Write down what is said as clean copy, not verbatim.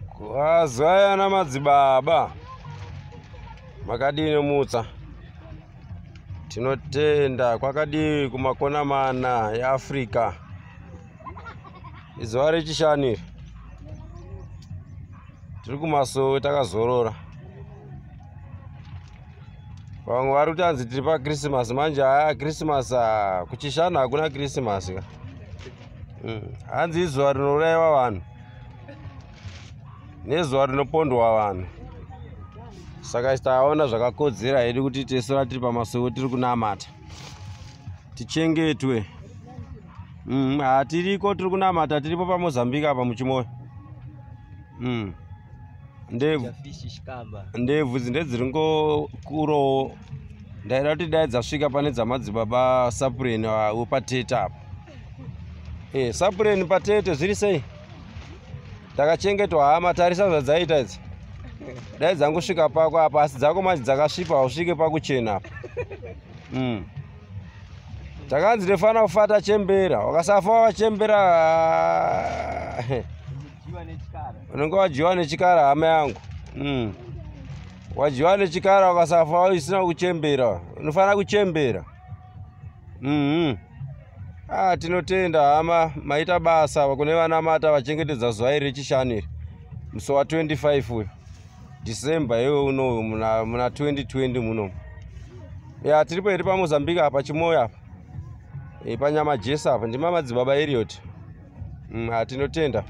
Kwazwai ana madzibaba, makadini mutsa? Tinotenda. Kwakadii kumakona mana eAfrica? Izuva rechishanu iri, tiri kumasowe takazorora. Vamwe vari kuti hanzi tiri paKrisimasi manje. Haya, Krisimasi kuchishanu hakuna Krisimasi ka. Hanzi izuva rinourayiwa vanhu nezuva rinopondwa vanhu, saka taona zvakakodzera hedu kuti tesora tiri pamasowe, tiri kunamata, tichengetwe. Hatiriko, tiri kunamata, tiripo paMozambique apa muChimoyo. Ndebvu ndebvu ndedziri ngokurowo. Ndaida kuti dai dzasvika pane dzamadzibaba Sapureni wepatete apa. Sapureni patete, zviri sei? Takachengetwa hama. Tarisa zvadzaita idzi. Dai dzangosvika pako apa, asi dzako manje dzakasvipa, hausvike pakuchena apa. Takanzi tofanira kufa tachembera. Wakasafa wachembera, unenge wadyiwa nechikara, hama yangu. Wadyiwa nechikara ukasafa usina kuchembera. Unofanira kuchembera. Ah, tinotenda hama, maita basa kune vanamata vachengetedza zuva iri rechishanu iri, musi wa25 uyu December iwe unoyu muna 2020 munomu. Ya, tiripo here paMozambique apa, Chimoyo apa, panyama jesa apa, ndima madzibaba Eriot. Hatinotenda.